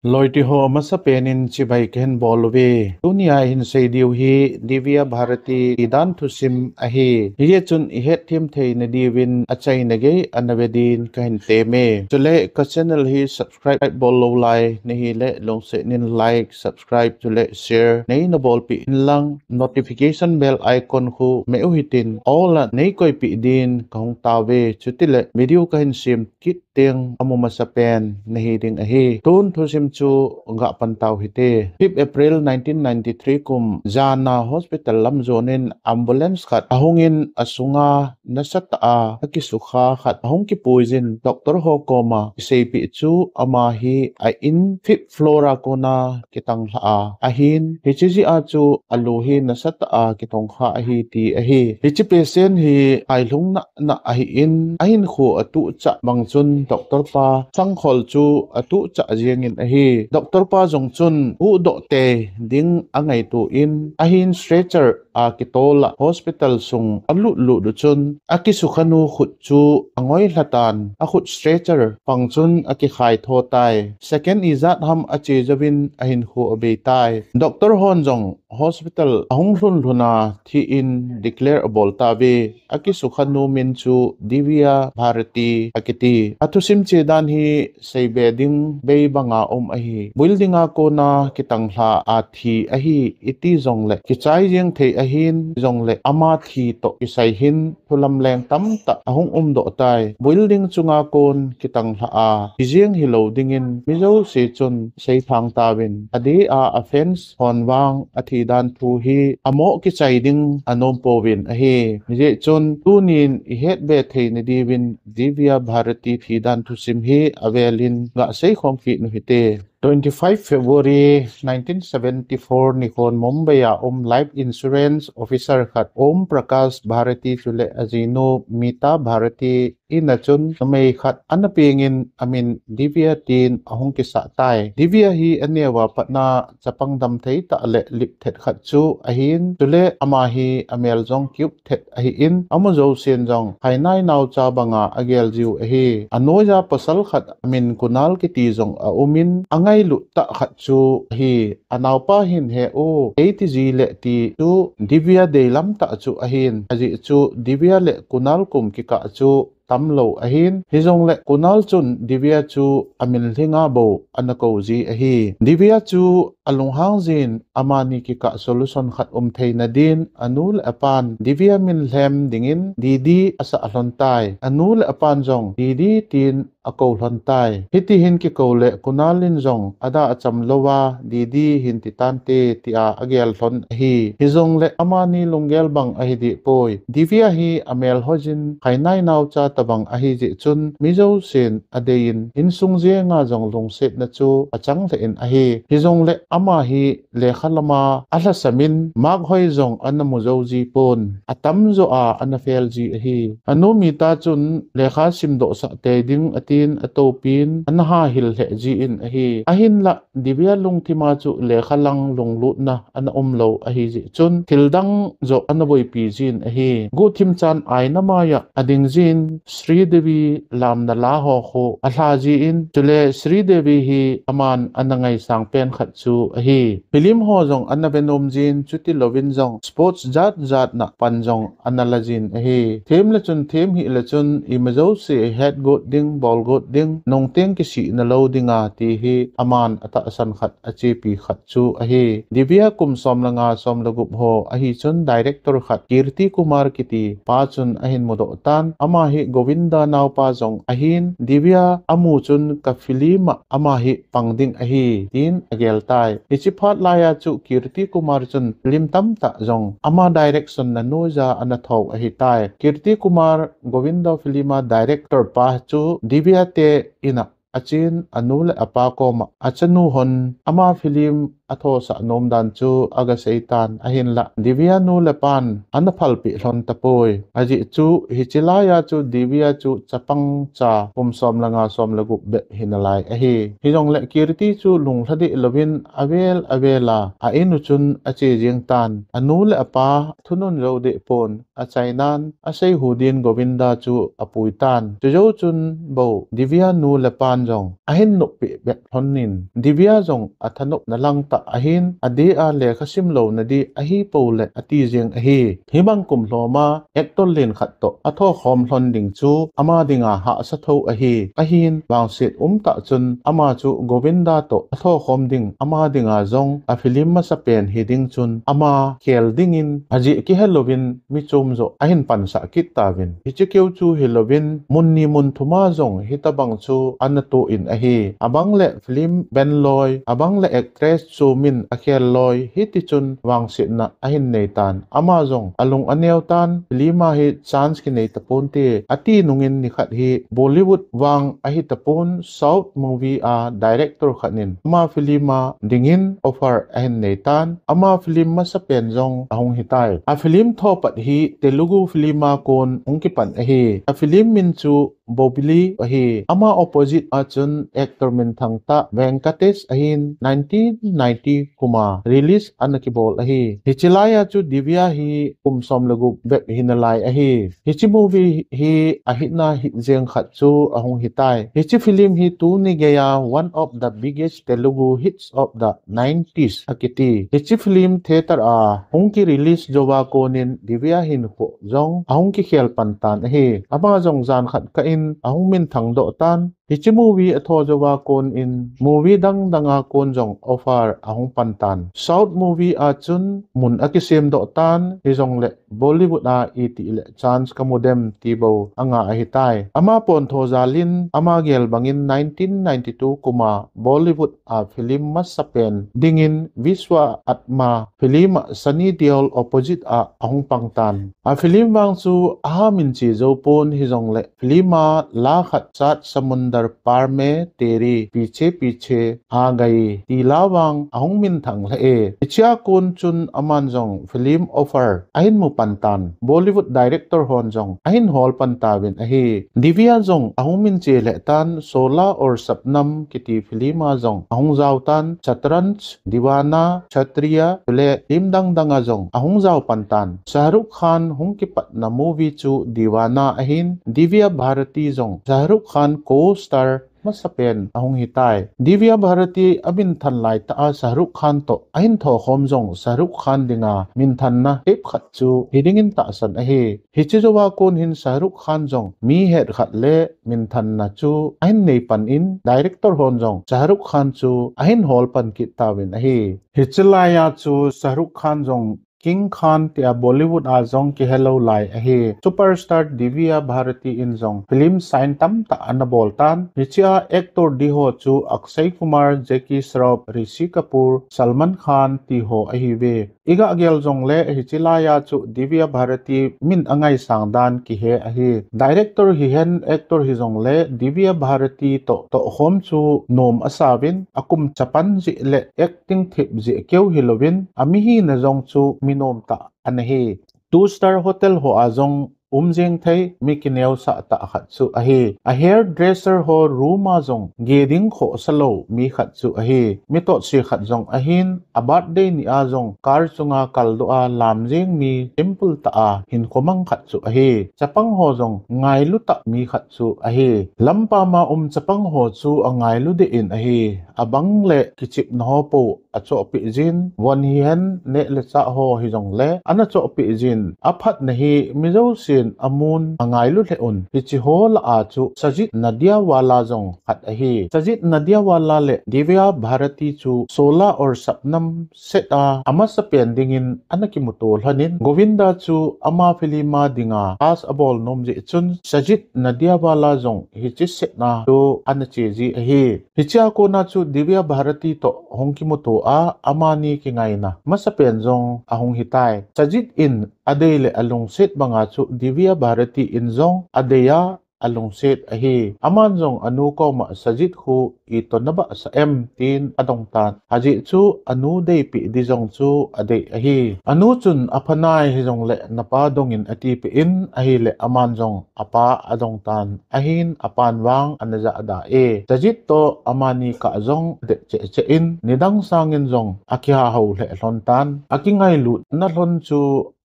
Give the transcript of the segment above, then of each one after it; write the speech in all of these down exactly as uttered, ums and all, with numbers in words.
Loite ho, amasa penin chibai kahin bol uve. Tunia ihin sei diu hi Divya Bharati thi dan thusim ahi. Hijeh chun ihet them theina diuvin achaina gei ana ve din kahin teme. Chule ka channel hi subscribe bol lou lai nahile lungset in like, subscribe chule share neina bolpeh inlang, notification bell icon khu meh u hitin all a neikoipeh din kahung tauve. Chutile video kahin sem kit teng amu masa pen nahi ding ahi. Tun thusim chu gah pan tau hite. Fifth April nineteen ninety-three kum jana hospital lam jonin ambulance khat ahungin asunga nasatah a akisukha khat ahung kipuijin doctor ho koma kiseipeh chu ama hi a in fifth floor a kona kitanglha a ahin, hiche jeh a chu alu hi nasatah a kitongkha ahi ti ahi. Hiche patient hi ailhung nana ahin, ahinkho atuhchah bang chun doctor pa sangkhol chu atuhchah jengin ahi. Doctor pa jong chun huhdoh tei ding angaito in, ahin stretcher a kitol a hospital sung alut lut u chun akisukha nu khut chu angoi lhatan, akhut stretcher pang chun akikhai tho tai. Second ijat ham ache jouvin ahinkho abei tai. Doctor hon jong hospital ahung lhun lhun a thi in declare abol tauve. Akisukha nu min chu Divya Bharati akiti. Athusim che dan hi seibe ding bei banga um ahi. Building a kona kitanglha a thi ahi iti jongle kichai jeng thei ahin, jongle ama thi toh kisai hin thulam leng tamtah ahung umdoh tai. Building chunga kon kitanglha a thi jeng hilou dingin mi jouse chun seiphang tauvin, adeh a a fans hon vang athi dan thu hi amoh kichai ding anom pouvin ahi. Hijeh chun tunin ihet be theina diuvin Divya Bharati thi dan thusim hi avelin gah seikhom kit u hite. Twenty-five February nineteen seventy-four nikhon Mumbai a um life insurance officer khat Om Prakash Bharati chule ajinu Meeta Bharati in a chun numei khat ana pengin amin Divya tin ahung kisah tai. Divya hi aneo a patna chapang damthei tah le lipthet khat chu ahin, chule ama hi amel jong kiup thet ahin, amu jousen jong khainai naocha banga agel jiu ahi. Anoiya pasal khat amin Kunal kiti jong aumin, angailut tah khat chu ahi. Anaopa hin he u, eiti ji le ti chu Divya deilam tah chu ahin, ajeh chu Divya le Kunal kum kikah chu tamlou ahin, hijongle Kunal chun Divya chu amin lhinga bou ana kou ji ahi. Divya chu alunghang jin amani kikah solution khat um theina din anu le apan Divya min lhem dingin Didi asah lhon tai. Anu le apan jong Didi tin akou lhon tai. Hiti hin kikou le Kunal in jong ada acham louva, Didi hin ti tante tia agel lhon ahi. Hijongle amani lunggel bang ahi deh poi. Divya hi amel hoi jin khainai naocha tabang ahi jeh chun mi jousen adeiyin insung jenga jong lungsetna chu achang lheh in ahi. Hijongle ama hi lekha lama alhasam in mark hoi jong ana mu jou ji pon, atamjo a ana fail ji ahi. Anu Meeta chun lekha simdoh sah tei ding atin atoupin ana hahil lheh jin ahi. Ahinlah Divya lungthima chu lekha lang lunglutna ana umlou ahi jeh chun thildang joh ana boipi jin ahi. Guhthim chan aina maiya ading jin Sridevi lamna la ho khu alha jin, chule Sridevi hi aman ana ngaisang pen khat chu ahi. Film ho jong ana ve nom jin, chutilouvin jong sports jat jat na pan jong ana la jin ahi. Them le chun, them hih le chun, ima jouse het got ding, bol got ding, nungteng kisihna lou dinga ti hi aman atahsan khat, achepi khat chu ahi. Divya kum som le nga, som le gup ho ahi chun director khat Kirti Kumar kiti pa chun ahin mudoh tan, ama hi Govinda naopa jong ahin, Divya amu chun ka film a ama hi pang ding ahi, tin agel tai. Hiche phat laiya chu Kirti Kumar chun film tamtah jong ama direction na noiya ana thou ahitai. Kirti Kumar Govinda film a director pa chu Divya te in a achen anu le apa koma achanu hon ama film athosah nom dan chu aga seitan ahinlah. Divya nu le pan ana phalpeh lhon tapoi. Ajeh chu hiche laiya chu Divya chu chapang cha kum som le nga som le gup bep hinalai ahi. Hijongle Kirti chu lunglha deh louvin avel avel a a in u chun ache jeng tan. Anu le apa thunun jou deh pon achainan asei hu din Govinda chu apui tan. Chujou chun bou Divya nu le pan jong ahin noppeh bep lhon in Divya jong athanopna langtah ahin adeh a lekha sim louna di ahi poule ati jeng ahi. Hibang kum lhoma actor len khat toh athokhom lhon ding chu ama dinga hahsa tho ahi. Ahin vangset umtah chun ama chu Govinda toh athokhom ding ama dinga jong a film masapen hiding chun ama khel dingin ajeh kihe louvin mi chom joh ahin pansah kit tauvin. Hiche keu chu hilouvin mun ni mun thuma jong hitobang chu ana toh in ahi. Abang le film benloi, abang le actress chom in akhel loi, hiti chun vangsetna ahin nei tan. Ama jong alung aneo tan, film a hi chance kinei taponte ati nungin nikhat hi Bollywood vang ahi tapon South movie a director khat in ama film a dingin offer ahin nei tan. Ama film masapen jong ahung hitai. A film tho pat hi Telugu film a kon hung kipan ahi. A film min chu Bobbili ahi. Ama opposite a chun actor minthang tah Venkatesh ahin nineteen ninety kum a release ana kibol ahi. Hiche laiya chu Divya hi kum som le gup bep hinalai ahi. Hiche movie hi ahitna hit jeng khat chu ahung hitai. Hiche film hi tuni geiya one of the biggest Telugu hits of the nineties akiti. Hiche film theater a hung ki release jouva konin Divya hinkho jong ahung kikhel pan tan ahi. Ama jong jan khat kah in ahung minthang doh tan. Hiche movie atho jouva konin movie dang danga kon jong offer ahung pan tan. South movie a chun mun akisem doh tan, hijongle Bollywood a itih le chance kamu dem ti bou anga ahitai. Ama pontho jalin ama gel bangin nineteen ninety-two kum a Bollywood a film masapen dingin Vishwa Atma film a Sunny Deol opposite a ahung pang tan. A film vang chu aha minche jou pon hijongle film a la khat Saat Samundar Paar Mein Tere Piche Piche Aa Gaye ti la vang ahung minthang lheh e. Hichea kon chun aman jong film offer ahin mu pan tan. Bollywood director hon jong ahin hol pan tauvin ahi. Divya jong ahung minche lheh tan, Shola Aur Shabnam kiti film a jong ahung jao tan, Shatranj, Deewana, Kshatriya, chule film dang dang a jong ahung jao pan tan. Shah Rukh Khan hung kipatna movie chu Deewana ahin, Divya Bharati jong Shah Rukh Khan co-star masapen ahung hitai. Divya Bharati amin than laitah a Shah Rukh Khan toh ahin thokhom jong Shah Rukh Khan dinga minthanna tep khat chu hidingin tahsan ahi. Hiche jouva kon hin Shah Rukh Khan jong mi het khat le minthanna chu ahin nei pan in director hon jong Shah Rukh Khan chu ahin hol pan kit tauvin ahi. Hiche laiya chu Shah Rukh Khan jong King Khan tia Bollywood a jong kihelou lai ahi. Superstar Divya Bharati in jong film sign tamtah ana bol tan. Hichea actor diho chu Akshay Kumar, Jackie Shroff, Rishi Kapoor, Salman Khan tiho ahiuve. Iga gel jongle hiche laiya chu Divya Bharati min angaisang dan kihe ahi. Director hihen actor hijongle Divya Bharati toh tohkhom chu nom asauvin akum chapan jeh le acting thip jeh keu hilouvin amihina jong chu mi nomtah ana hi. Two star hotel ho a jong um jeng thei mi kineosah tah khat chu ahi. A hairdresser ho room a jong ge ding khohsa lou mi khat chu ahi. Mi totsi khat jong ahin, a birthday ni a jong car chunga kaldoh a lam jeng mi simple tah a hinkho mang khat chu ahi. Chapang ho jong ngailu tah mi khat chu ahi. Lampam a um chapang ho chu angailu deh in ahi. Abang le kichepna ho pou achohpeh jin, von hihen neh le chah ho hijongle ana chohpeh jin, aphatna hi mi jousen amun angailu lheh un. Hiche ho lah a chu Sajid Nadiawala jong khat ahi. Sajid Nadiawala le Divya Bharati chu Shola Aur Shabnam set a amasapen dingin ana kimuto lhonin, Govinda chu ama film a dinga cast abol nom jeh chun Sajid Nadiawala jong hiche set a chu ana che ji ahi. Hichea kona chu Divya Bharati toh hung kimuto a, amani kingaina masapen jong ahung hitai. Sajid in adei le alungset banga chu Divya Bharati in jong adei a, alungset ahi. Aman jong anu koma Sajid khu ito nabahsah em tin adong tan. Ajeh chu anu deipeh di jong chu adei ahi. Anu chun aphanai hijongle napa dongin atipeh in ahile aman jong apa adong tan. Ahin apan vang ana jahda e. Sajid toh amani kah jong adet cheh cheh in nidang sangin jong akiha ho lheh lhon tan. Akingailutna lhon chu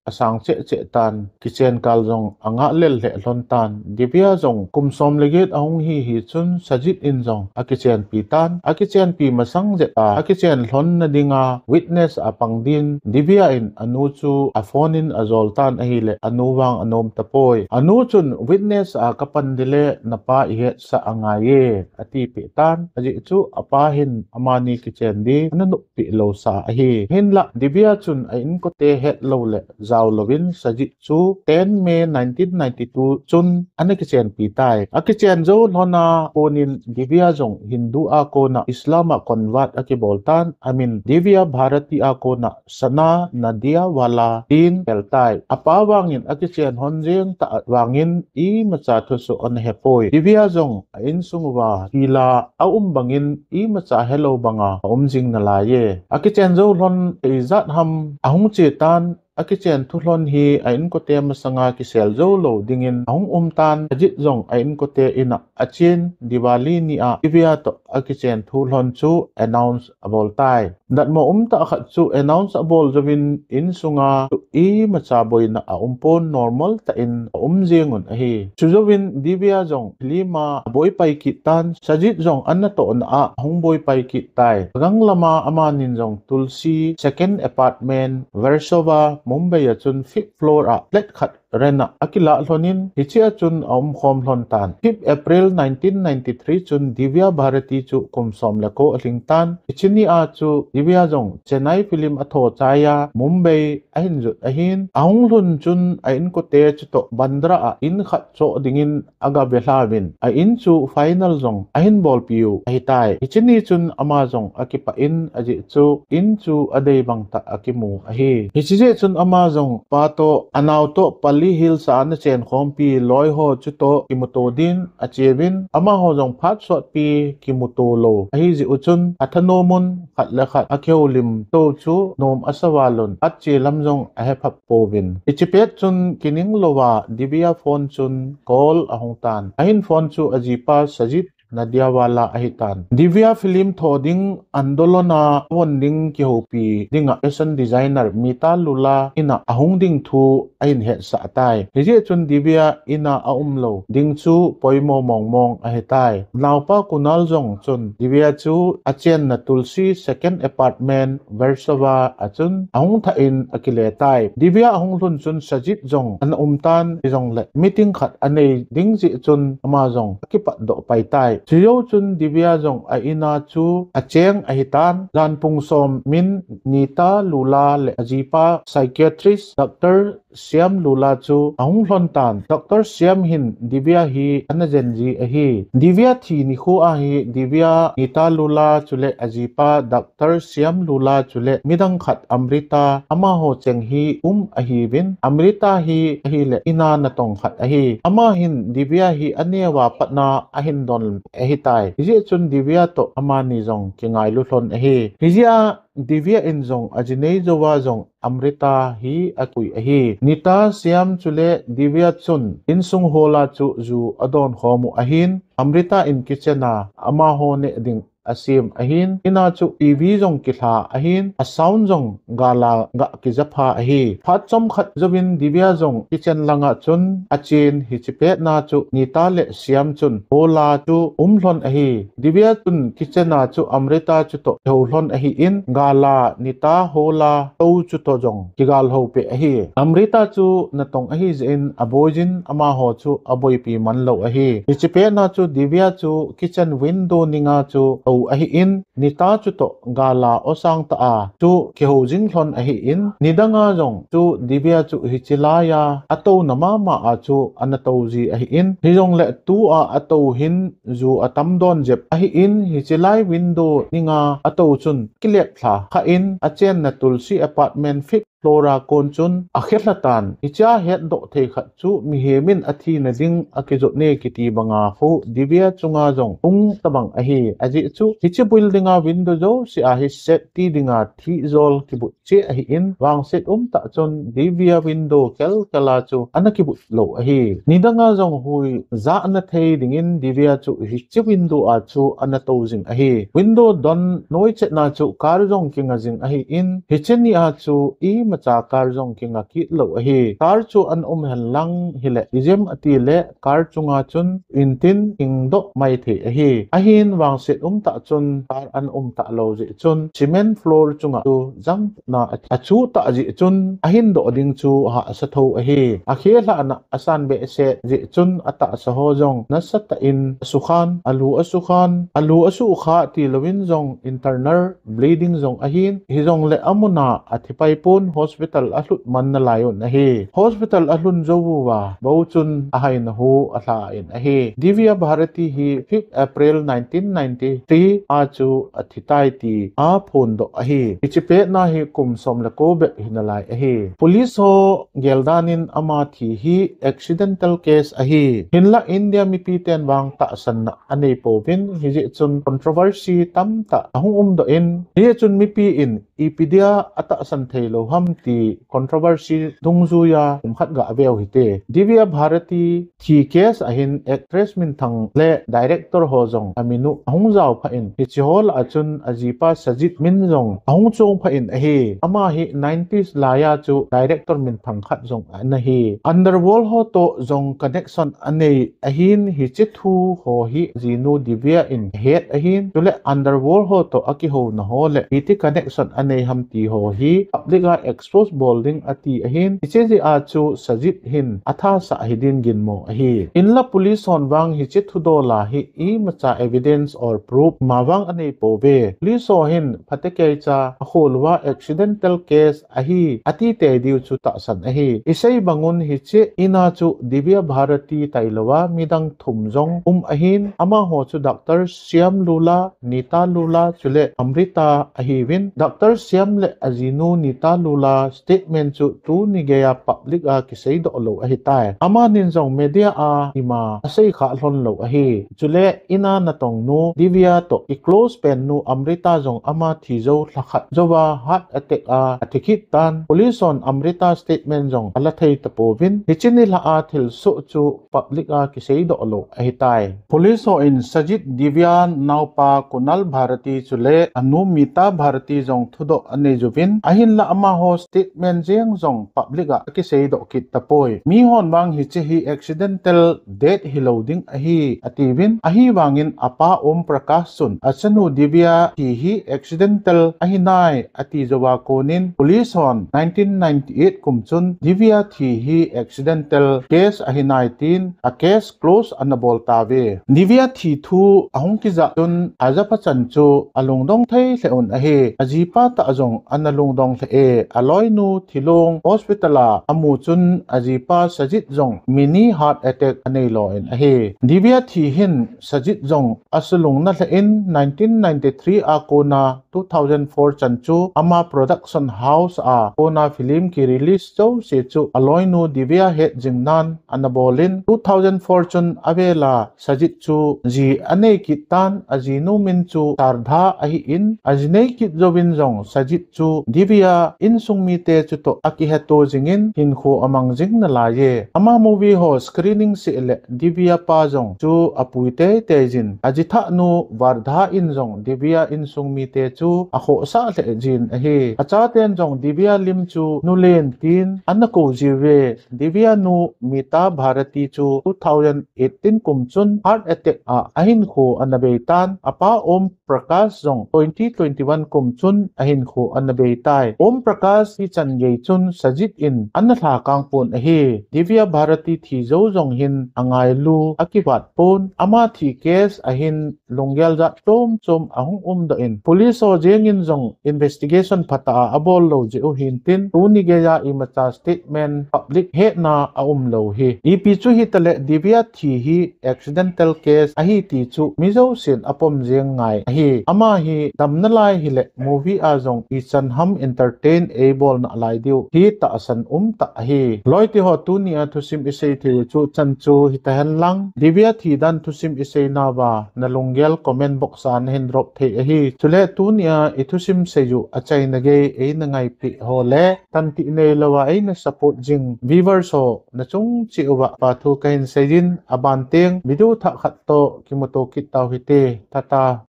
asang cheh cheh tan, kichen kal jong angah lel lheh lhon tan. Divya jong kum som le get ahung hi hi chun Sajid in jong akichenpi tan. Akichenpi masang jeh a, akichen lhon na dinga witness a pang din Divya in anu chu aphone in ajol tan ahile anu vang anom tapoi. Anu chun witness a kapan dile napa ihetsah angai e, atipeh tan. Ajeh chu apa hin amani kichen di ana noppi lou sa ahi. Hinlah Divya chun a inkote hetlou le jao louvin Sajid chu ten May nineteen ninety-two chun ana kichenpi tai. Akichen jou lhon a konin Divya jong Hindu a kona Islam a convert akibol tan, amin Divya Bharati a kona Sana Nadiawala tin pel tai. Apa vangin akichen lhon jeng tah vangin imacha thusoh ana hepoi. Divya jong a insung uva thila aum bangin imacha helou banga aum jing nalai e. Akichen jou lhon thei jat ham ahung che tan, akichen thu lhon hi a inkote masanga kisel jou lou dingin ahung um tan. Sajid jong a inkote in a achen Diwali ni a Divya toh akichen thu lhon chu announce abol tai. Datmo um tah khat chu announce abol jouvin insunga imacha boina aum pon, normal tah in aum jeng un ahi. Chujouvin Divya jong film a aboi pai kit tan, Sajid jong anatohna a ahung boi pai kit tai. Agang lama amanin jong Tulsi second apartment, Versova, Mumbai a chun fifth floor a flat khat rent a akilah lhonin, hichea chun aum khom lhon tan. Fifth April nineteen ninety-three chun Divya Bharati chu kum som le ko alhing tan. Hiche ni a chu Divya jong Chennai film atho chai a Mumbai ahin jot ahin, ahung lhun chun a inkote chutoh Bandra a in khat choh dingin aga velhauvin, a in chu final jong ahin bolpiu ahitai. Hiche ni chun ama jong akipah in, ajeh chu in chu adei bang tah akimu ahi. Hiche jeh chun ama jong pa toh, anao toh Pali Hills a ana chen khompi loi ho chutoh kimuto din acheuvin, amaho jong phat sotpi kimuto lou ahi jeh u chun athanom un, khat le khat akihoulim to chu nom asa val un, phat che lam jong ahephap pouvin. Hiche pet chun kining louva Divya phone chun call ahung tan. Ahin phone chu ajipa Sajid Nadiawala ahitan. Divya film tho ding andolon a von ding kihoupi dinga fashion designer Mita Lula in a ahung ding thu ahin hetsah tai. Hijeh chun Divya in a aum lou ding chu poimo mong mong ahitai. Naopa Kunal jong chun Divya chu achenna Tulsi second apartment Versova a chun ahung thah in akile tai. Divya ahung lhun chun Sajid jong ana um tan, hijongle meeting khat anei ding jeh chun ama jong akipatdoh pai tai. Chujou chun Divya jong a in a chu acheng ahitan, jan pung som min Nita Lula le ajipa psychiatrist Doctor Shyam Lula chu ahung lhon tan. Doctor Shyam hin Divya hi ana jen ji ahi. Divya thi nikho a hi Divya, Nita Lula chule ajipa Doctor Shyam Lula chule midang khat Amrita amaho cheng hi um ahiuvin. Amrita hi ahile in a natong khat ahi. Ama hin Divya hi aneo a patna ahin don ahitai. Hijeh chun Divya toh amani jong kingailu lhon ahi. Hijeh a Divya in jong ajinei jouva jong Amrita hi akoi ahi. Nita, Shyam chule Divya chun insung hall a chu ju adon khom u ahin, Amrita in kitchen a amaho neh ding asem ahin, in a chu T V jong kilha ahin, a sound jong gal a ga kija pha ahi. Phat chomkhat jouvin Divya jong kitchen langa chun achen, hiche petna chu Nita le Shyam chun hall a chu um lhon ahi. Divya chun kitchen a chu Amrita chutoh kihou lhon ahin, gal a Nita hall a tou chutoh jong kigal hou peh ahi. Amrita chu natong ahijeh in aboiyin amaho chu aboipi man lou ahi. Hiche petna chu Divya chu kitchen window ninga chu tou ahin, Nita chutoh gal a osang tah a chu kihou jing lhon ahin, nidang a jong chu Divya chu hiche lai a atouna mama a chu ana tou ji ahin, hijongle tu a atou hin ju atam don jep ahin, hiche lai window ninga atou chun kilep lha kha in achenna Tulsi apartment fifth floor a kon chun akhelha tan. Hichea hetdoh thei khat chu mihem in athina ding akijot ne kiti banga hu Divya chunga jong hung tabang ahi. Ajeh chu hiche building a window jouse a hi safety dinga thihjol kibut cheh ahin, vangset umtah chun Divya window kelkel a chu ana kibut lou ahi. Nidanga jong huija ana thei dingin Divya chu hiche window a chu ana tou jing ahi. Window don noi chetna chu car jong kinga jing ahin, hiche nia chu imacha car jong kinga kit lou ahi. Car chu ana um henlang hileh, ijem ati leh car chunga chun intin hingdoh mai thei ahi. Ahin vangset umtah chun car ana umtah lou jeh chun cement floor chunga chu jangna achuh tah jeh chun ahindoh ding chu hahsa tho ahi. Akhelhahna asan behseh jeh chun atahsa ho jong nasatah in asukhan, alu asukhan, alu asukha tilouvin jong internal bleeding jong ahin, hijongleh amuna athipai pon hospital alhut man nalai un ahi. Hospital alhun jou uva bou chun ahaina hu alha in ahi. Divya Bharati hi fifth April nineteen ninety-three a chu athitai ti aphondoh ahi. Hiche petna hi kum som le ko bep hinalai ahi. Police ho geldan in ama thi hi accidental case ahi. Hinlah India mipi ten vang tahsanna anei pouvin, hijeh chun controversy tamtah ahung umdoh in, hijeh chun mipi in ipi dia atahsan thei lou ham ti controversy dungjuiya kum khat gah veu hite. Divya Bharati thi case ahin actress minthang le director ho jong amin u ahung jao phat in, hiche ho lah a chun ajipa Sajid min jong ahung chong phat in ahi. Ama hi nineties laiya chu director minthang khat jong ana hi. Underworld ho toh jong connection anei ahin, hiche thu ho hi ajinu Divya in ahet ahin, chuleh Underworld ho toh akihouna ho le iti connection anei ham ti ho hi public a expose bol ding ati ahin, hiche jeh a chu Sajid hin athasah hidin ginmo ahi. Hinlah police hon vang hiche thudol a hi imacha evidence or proof mavang anei pouve. Police ho hin phatecha akhol uva accidental case ahi ati tei diu chu tahsan ahi. Isei bang un hiche in a chu Divya Bharati tailouva midang thum jong um ahin, amaho chu Doctor Shyam Lula, Nita Lula chuleh Amrita ahiuvin, Doctor Shyam le ajinu Nita Lula statement chu tuni geiya public a kiseidoh lou ahitai. Amanin jong media a ima asei kha lhon lou ahi. Chuleh in a natong nu Divya toh iclose pen nu Amrita jong ama thi jou lhakhat jouva heart attack a athi kit tan. Police hon Amrita statement jong ala thei tapouvin, hiche nilhah a thilsoh chu public a kiseidoh lou ahitai. Police ho in Sajid Divya naopa Kunal Bharati chuleh anu Mita Bharati jong thudoh anei uvin, ahinlah amaho statement jeng jong public a akiseidoh kit tapoi. Mihon vang hiche hi accidental death hilou ding ahi atiuvin, ahivangin apa Om Prakash chun achanu Divya thi hi accidental ahinai ati jouva konin police hon nineteen ninety-eight kum chun Divya thi hi accidental case ahinai tin a case close ana bol tauve. Divya thi thu ahung kijah chun ajapachan chu alungdong thei lheh un ahi. Ajipa tah jong ana lungdong lheh e. Aloinu thilong hospital a amu chun ajipa Sajid jong mini heart attack anei lou in ahi. Divya thi hin Sajid jong asulung nalheh in nineteen ninety-three a kona two thousand four chan chu ama production house a kona film kirelease jouse chu aloinu Divya het jing nan ana bolin, two thousand four chun avela Sajid chu ji anei kit tan, ajinu min chu Sardha ahin, aji nei kit jouvin jong Sajid chu Divya insung mite chutoh akiheto jingin hinkho amang jing nalaiye. Ama movie ho screening seh le Divya pa jong chu apui teitei jin, aji thah nu Vardha in jong Divya insung mite chu akhohsah lheh jin ahi. Achaten jong Divya lim chu nulen tin ana kou jiuve. Divya nu Mita Bharati chu two thousand eighteen kum chun heart attack a ahinkho ana beitan, apa Om Prakash jong twenty twenty-one kum chun ahinkho ana beitai. Om Prakash hi chan gei chun Sajid in ana lhakang pon ahi. Divya Bharati thi jou jong hin angailu akivat pon, ama thi case ahin lunggel jat chom chom ahung umdoh in, police ho jengin jong investigation phatah a abol lou jeh u hintin, tuni geiya imacha statement public hetna aum lou hi. Ipi chu hitaleh Divya thi hi accidental case ahi ti chu mi jousen apom jeng ngai ahi. Ama hi damna lai hileh movie a jong ichan ham entertain e ibol nalai diu hi tahsan umtah ahi. Loi ti ho, tunia thusim isei thei chu chan chu hitahen lang, Divya thi dan thusim isei nauva nalunggel comment box a nahin drop thei ahi. Chule tunia ithusim sei u achaina gei eina ngaipi ho le tanti neilouva eina support jing viewers ho nachung cheh uva kipa thu kahin seijin, aban teng video thah khat toh kimuto kit tau hite. Tata.